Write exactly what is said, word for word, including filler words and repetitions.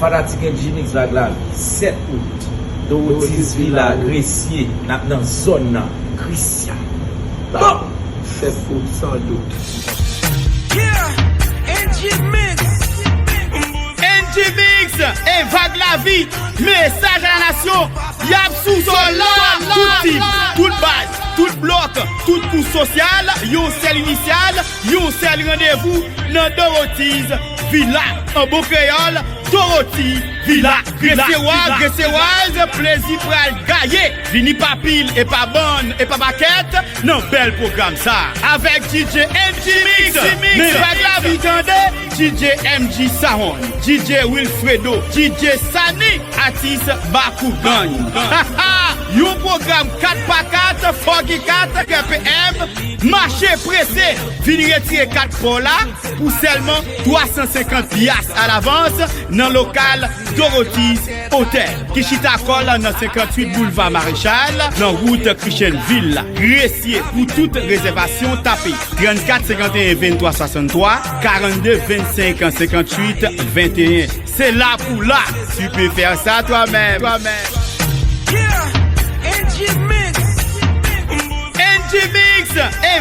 Fanatik N J Mix, Vag Lavi, sèt out, Dorothys Villa, Gresye, n ap nan zòn nan, Krisya. Bon! Sèt out, san dout. Yeah! N J Mix! N J Mix e Vag Lavi, mesaj a la nasyon, y ap sou zòn nan, tout tip, tout baz, tout blòk, tout kouch sosyal, yon sèl inisyal, yon sèl randevou nan Dorothys Villa. An bon kreyòl, Dorothy Villa. Gresyewa, Gresyewa, plezi pral gaye. Vini pa pil e pa bann e pa pakèt nan bèl pwogram sa. Avèk D J M G Mix, men Vag Lavi tande, D J M G Sahon, D J Wilfredo, D J Sani, atis Bakugan. Yon pwogram kat pa kat, fò gen kat, K P M, mache prese, vin retire kat pa w la pou sèlman twa san senkant pyas alavans nan lokal Dorothy's Hotel, ki chita kò l nan senkanntuit Boulva Maréchal, nan wout Christianville. Gresye, pou tout rezèvasyon, tape trannkat senkanteyen venntwa swasanntwa, karannde vennsenk senkantuit venteyen. C'est là pour là. Tu peux faire ça toi-même. Toi-même. Yeah, N J Mix. N J Mix e